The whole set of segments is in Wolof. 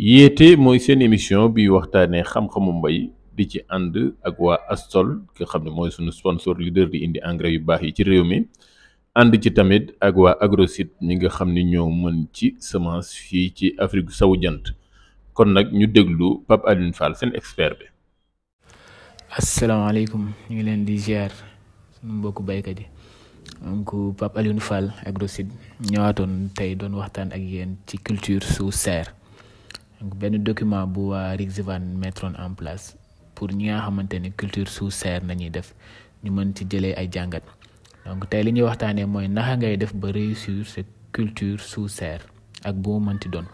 yéete mooy seen émission bi waxtaanee xam-xamu mbay di ci ànd ak waa Astol nga xam ne mooy sunu sponsor leader di indi engrais yu baax yi ci réew mi ànd ci tamit ak waa Agrosite ñi nga xam ni ñoo mën ci semence fii ci Afrique sowu jant kon nag ñu déglu Pape Alioune Fall seen expert bi. asalaamaaleykum ñu ngi leen di ziar sunu mbokku baykat yi donc Pape Alioune Fall Agrosite ñëwaatoon tey doon waxtaan ak yéen ci culture sous serre. donc benn document bu waa Rixivan mettroon en place pour ñi nga xamante ni culture sous serre nañuy def ñu mën ci jëlee ay jàngat donc tey li ñuy waxtaanee mooy naka ngay def ba réussir sa culture sous serre ak bu mu mënti doon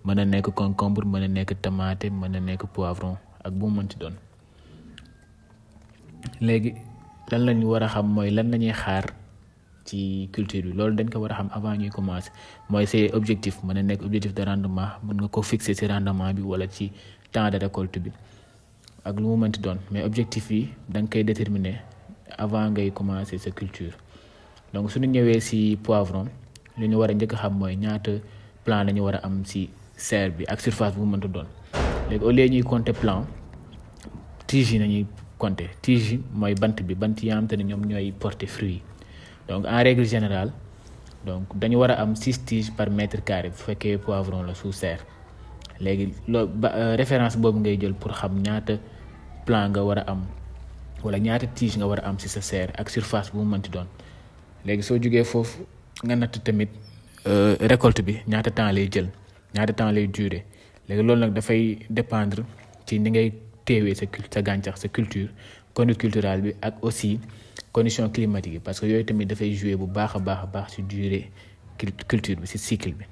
mën a nekk concombre mën a nekk tomate mën a nekk poivron ak bu mu mënti doon. léegi lan lañu war a xam mooy lan lañuy xaar ci culture bi loolu dañ ko war a xam avant ñuy commencer mooy say objectif mën a nekk objectif de rendement mën nga ko fixer ci rendement bi wala ci temps de récolte bi ak lu mu mënti doon mais objectif yi da nga koy déterminer avant ngay commencer sa culture. donc suñu ñëwee ci poivron li ñu war a njëkk a xam mooy ñaata plan lañu war a am ci serre bi ak surface bu mu mënti doon léegi au lieu ñuy compter plan tige yi nañuy compter tige yi mooy bant yi nga xamante ne ñoom ñooy porter fruit. donc en règle générale donc dañu war a am 6 tiges par mètre carré bu fekkee poivron la sous serre léegi référence boobu ngay jël pour xam ñaata plan nga war a am wala ñaata tige nga war a am ci sa serre ak surface bu mu mënti doon. léegi soo jógee foofu nga natt tamit récolte bi ñaata temps lay jël ñaata temps lay durer léegi loolu nag dafay dépendre ci ni ngay teewee sa gàncax sa culture conduite culturelle bi ak aussi conditions climatiques yi parce que yooyu tamit dafay jouer bu baax a baax ci durée culture bi ci cycle bi.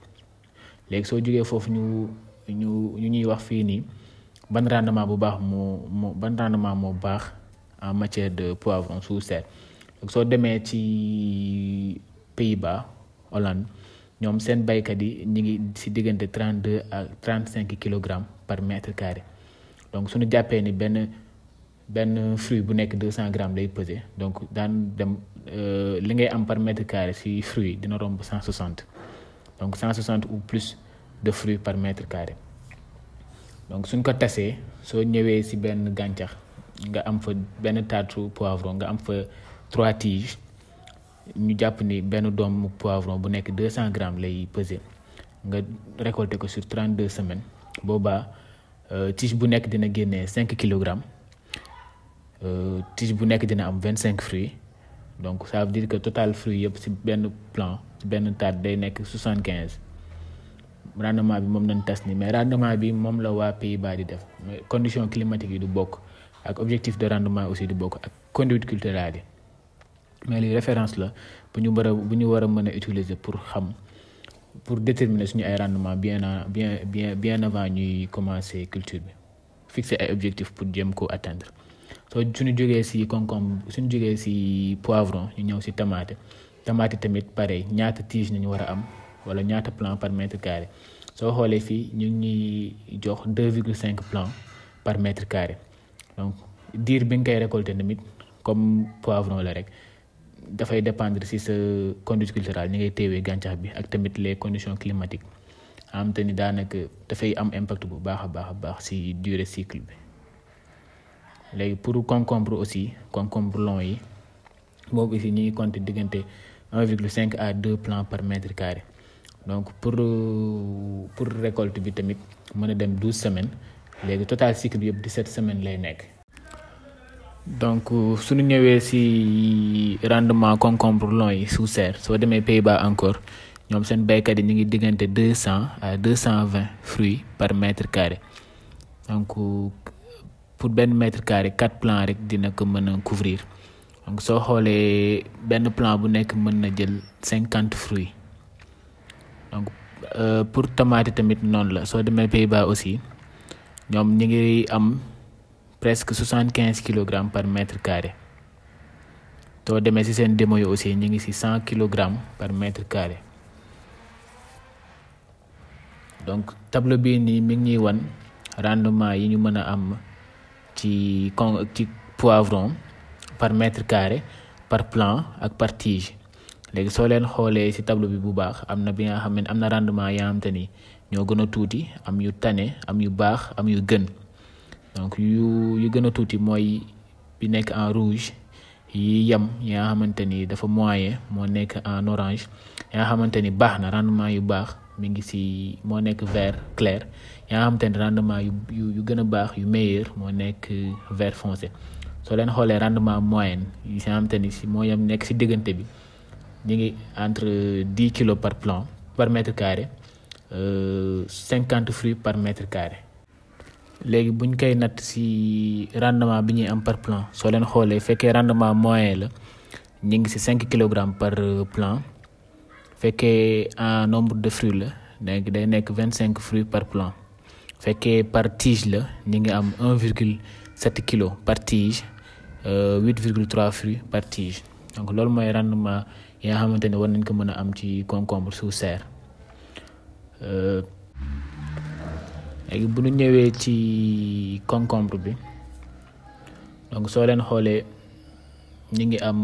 léegi soo jógee foofu ñu ñuy wax fii nii ban rendement moo baax en matière de poivron sous serre. donc soo demee ci Pays-Bas Hollande ñoom seen baykat yi ñu ngi ci diggante 32 à 35 kilogrammes par mètre carré donc suñu jàppee ni benn fruit bu nekk 200 grammes lay peser donc daan dem li ngay am par mètre carré ci fruit dina romb 160 donc 160 ou plus de fruits par mètre carré. donc suñ ko tasee soo ñëwee ci benn gàncax nga am fa benn taatu poivron nga am fa 3 tiges ñu jàpp ni benn doomu poivron bu nekk 200 grammes lay peser nga récolter ko sur 32 semaines boobaa tige bu nekk dina génnee 5 kilogrammes. tige bu nekk dina am 25 fruits donc ça veut dire que total fruits yëpp ci benn plant ci benn taat day nekk 75 rendement bi moom nañ tas ni mais rendement bi moom la waa Pays-Bas di def mais conditions climatiques yi du bokk ak objectif de rendement aussi du bokk ak conduite culturelle yi mais li référence la bu ñu war a mën a utiliser pour déterminer suñu ay rendement bien avant ñuy commencer culture bi fixer ay objectifs pour jéem koo atteindre. suñu jógee ci concombre suñu jógee ci poivron ñu ñëw ci tomate tamit pareil ñaata tige nañu war a am wala ñaata plant par mètre carré soo xoolee fii ñu ngi jox 2,5 plants par mètre carré donc diir bi nga koy récolter tamit comme poivron la rek dafay dépendre ci sa conduite culturelle ni ngay teewee gàncax bi ak tamit les conditions climatiques am te ni daanaka dafay am impact bu baax a baax ci durée cycle bi. léegi pour concombre aussi concombre long yi boobu aussi ñu ngi compter diggante 1,5 à 2 plants par mètre carré donc pour récolte bi tamit mën a dem 12 semaines léegi total cycle bi yëpp 17 semaines lay nekk. donc suñu ñëwee ci rendement concombre long yi sous serre soo demee Pays-Bas encore ñoom seen baykat yi ñu ngi diggante 200 à 220 fruits par mètre carré donc pour benn mètre carré 4 plants rek dina ko mën a couvrir donc soo xoolee benn plant bu nekk mën na jël 50 fruits donc pour tomate tamit noonu la soo demee Pays-Bas aussi ñoom ñi ngi am presque 75 kilogrammes par mètre carré soo demee ci seen démo yi aussi ñi ngi ci 100 kilogrammes par mètre carré donc tableau bii nii mi ngi ñuy wan rendement yi ñu mën a am ci poivron par mètre carré par plant ak par tige léegi soo leen xoolee ci tableau bi bu baax am na bi nga xam ne am na rendement yaa xam te ni ñoo gën a tuuti, am yu tane, am yu baax, am yu gën. Donc yu gën a tuuti mooy bi nekk en rouge, yi yam yi nga xamante ni dafa moyen moo nekk en orange, yi nga xamante ni baax na rendement yu baax mi ngi si moo nekk vert clair, yi nga xamante ni rendement yu gën a baax yu meilleur moo nekk vert foncé. soo leen xoolee rendement moyenne yi nga xamante ni si moo yam nekk si diggante bi ñu ngi entre 10 kilos par mètre carré, 50 fruits par mètre carré. léegi buñ koy natt si rendement bi ñuy am par plant, soo leen xoolee fekkee rendement moyen la ñu ngi si 5 kilogrammes par plant, fekkee en nombre de fruits la léegi day nekk 25 fruits par plant, fekkee par tige la ñu ngi am 1,7 kilo par tige, 8,3 fruits par tige. donc loolu mooy rendement yi nga xamante ne war nañ ko mën a am ci concombre sous serre. léegi bu ñu ñëwee ci concombre bi, donc soo leen xoolee ñu ngi am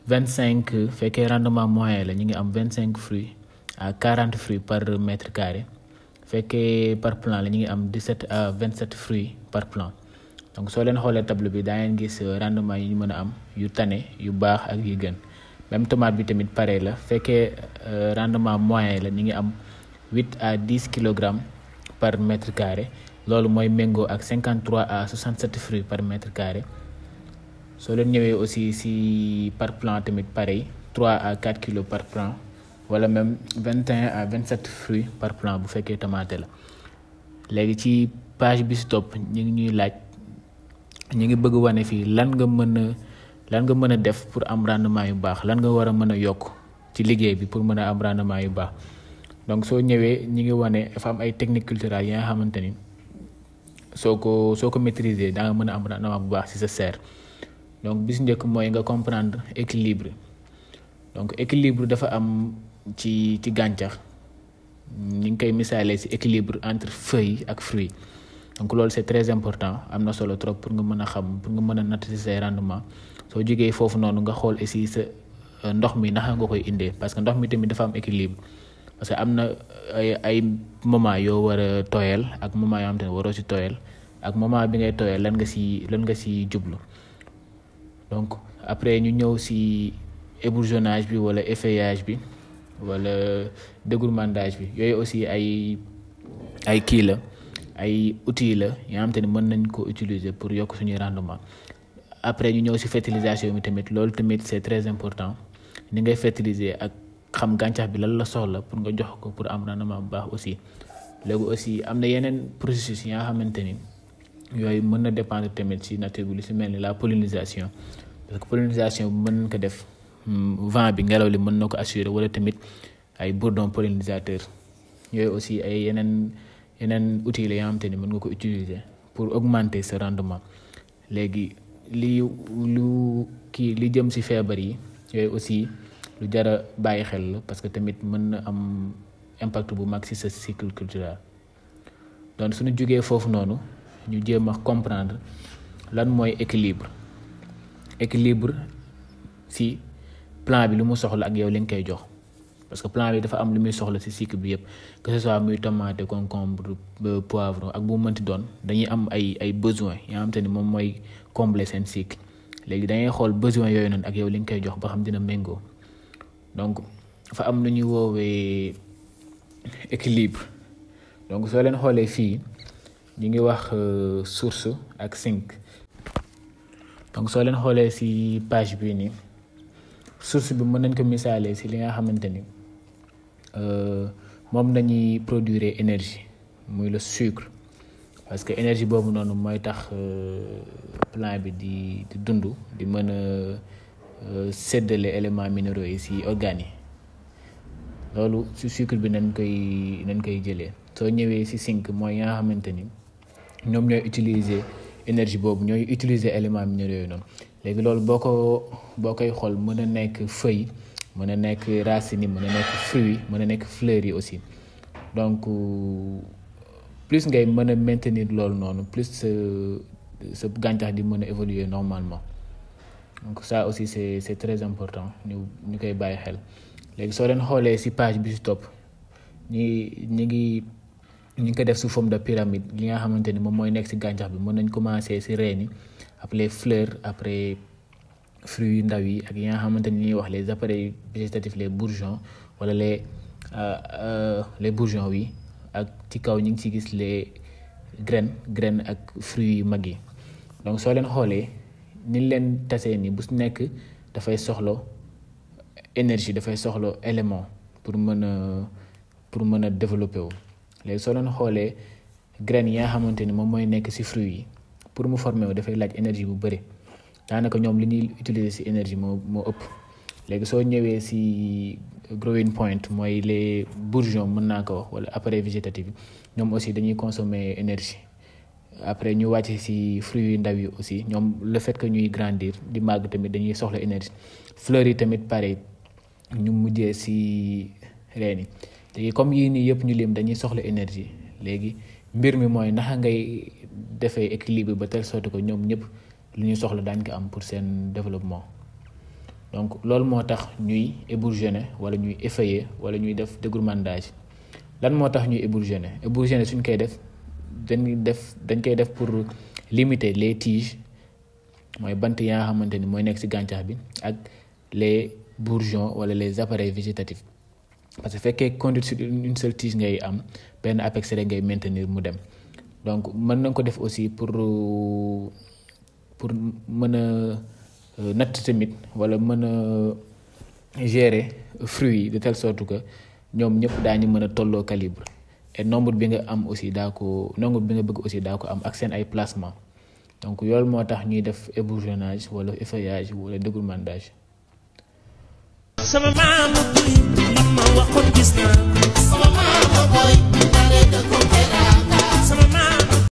25 fekkee rendement moyen la ñu ngi am 25 fruits à 40 fruits par mètre carré, fekkee par plant la ñu ngi am 17 à 27 fruits par plant. donc soo leen xoolee tableau bi daa ngeen gis rendement yi ñu mën a am yu tane, yu baax ak yu gën. même tomate bi tamit pareil la, fekkee rendement moyen la ñu ngi am 8 à 10 kilogrammes par mètre carré, loolu mooy méngoo ak 53 à 67 fruits par mètre carré. soo leen ñëwee aussi si par plant tamit pareil, 3 à 4 kilos par plant, wala même 21 à 27 fruits par plant bu fekkee tomate la. léegi ci page bi si topp ñu ngi ñuy laaj, ñu ngi bëgg wane fii lan nga mën a def pour am rendement yu baax, lan nga war a mën a yokk ci liggéey bi pour mën a am rendement yu baax. donc soo ñëwee ñi ngi wane dafa am ay techniques culturales yi nga xamante ni soo ko maîtriser da nga mën a am rendement bu baax ci sa serre. donc bis njëkk mooy nga comprendre équilibre. donc équilibre dafa am ci gàncax, ñu ngi koy misaalee ci équilibre entre feuilles ak fruits. donc loolu c'est très important, am na solo trop pour nga mën a xam, pour nga mën a natt ci say rendement. soo jógee foofu noonu nga xool aussi sa ndox mi naka nga koy indee, parce que ndox mi tamit dafa am équilibre. parce que am na ay moment yoo war a tooyal ak moment yoo xam te ne waroo ci tooyal, ak moment bi ngay tooyal lan nga ci jublu. donc après ñu ñëw ci ébourgeonnage bi wala effeuillage bi wala dégourmandage bi, yooyu aussi ay kii la, ay outils la yoo xam te ne mën nañ ko utiliser pour yokk suñuy rendement. après ñu ñëw ci fertilisation bi tamit, loolu tamit c'est très important, ni ngay fertiliser ak xam gàncax bi lan la soxla pour nga jox ko pour am rendement bu baax aussi. léegi aussi am na yeneen processus yi nga xamante ni yooyu mën na dépendre tamit ci nature bi, lu ci mel ni la pollinisation, parce que pollinisation bi mën nañ ko def vent bi, ngelaw li mën na ko assurer, wala tamit ay bourdon pollinisateur. yooyu aussi ay yeneen outils la yoo xamante ni mën nga ko utiliser pour augmenter ce rendement. léegi li jëm ci feebar yi, yooyu aussi lu jara bàyyi xel la, parce que tamit mën na am impact bu mag ci sa cycle culturel. donc suñu jógee foofu noonu ñu jéem a comprendre lan mooy équilibre ci plant bi lu mu soxla ak yow li nga koy jox, parce que plant bi dafa am lu muy soxla ci cycle bi yëpp, que ce soit muy tomate, concombre, poivron ak bu mënti doon, dañuy am ay besoins yoo xamante ni moom mooy combler seen cycle. léegi dangay xool besoins yooyu noonu ak yow li nga koy jox ba xam dina méngoo. donc dafa am lu ñuy woowee équilibre. donc soo leen xoolee fii ñu ngi wax source ak sink. donc soo leen xoolee ci page bii nii, source bi mën nañ ko misaalee ci li nga xamante ni moom nañuy produire énergie, muy le sucre, parce que énergie boobu noonu mooy tax plant bi di dund, di mën a séddale éléments minéraux yi ci organes yi. loolu ci sucre bi nañ koy jëlee. soo ñëwee ci sink mooy nga xamante ni ñoom ñooy utiliser énergie boobu, ñooy utiliser éléments minéraux yooyu noonu. léegi loolu boo koy xool mën a nekk feuille, mën a nekk racine yi, mën a nekk fruit, mën a nekk fleurs yi aussi. donc plus ngay mën a maintenir loolu noonu, plus sa gàncax di mën a évoluer normalement. donc ça aussi c'est très important ñu koy bàyyi xel. léegi soo leen xoolee ci page bi ci topp ñi ngi ko def sous forme de pyramide li nga xamante ni moom mooy nekk ci gàncax bi mën nañ commencer ci reen yi après les fleurs après fruits yu ndaw yi ak yi nga xamante ni ñuy wax les appareils végétatifs les bourgeons wala les bourgeons wi ak ci kaw ñu ngi ci gis les graines ak fruits yu mag yi. donc soo leen xoolee ni leen tasee ni bu nekk dafay soxla énergie dafay soxla élément pour mën a développer wu. léegi soo leen xoolee graines yi nga xamante ni moom mooy nekk ci fruits yi pour mu former wu dafay laaj énergie bu bëri daanaka ñoom li ñuy utiliser ci énergie moo ëpp. léegi soo ñëwee ci growing point mooy les bourgeons mën naa ko wax wala appareil végétatif yi ñoom aussi dañuy consommer énergie. après ñu wàcc ci fruits yu ndaw yi aussi ñoom le fait que ñuy grandir di màgg tamit dañuy soxla énergie. fleurs yi tamit pareil ñu mujjee ci reen yi léegi comme yii nii yëpp ñu lim dañuy soxla énergie. léegi mbir mi mooy naka ngay defee équilibre ba telle sorte que ñoom ñëpp lu ñu soxla daañ ko am pour seen développement. donc loolu moo tax ñuy ébourgeonner wala ñuy effeuiller wala ñuy def dégourmandage. lan moo tax ñuy ébourgeonner suñ koy def dañ koy def pour limiter les tiges mooy bant yaa xamante ni mooy nekk ci gàncax bi ak les bourgeons wala les appareils végétatifs. parce que fekkee conduite sur une seule tige ngay am benn apex rek ngay maintenir mu dem. donc mën nañ ko def aussi pour mën a natt tamit wala mën a gérer fruits yi de telle sorte que ñoom ñëpp daañu mën a tolloo calibre et nombre bi nga bëgg aussi daa ko am ak seen ay placement. donc yoolu moo tax ñuy def ébourgeonnage wala effeuillage wala dégourmandage. sama maama boy li ma waxoon gis naa sama maama boy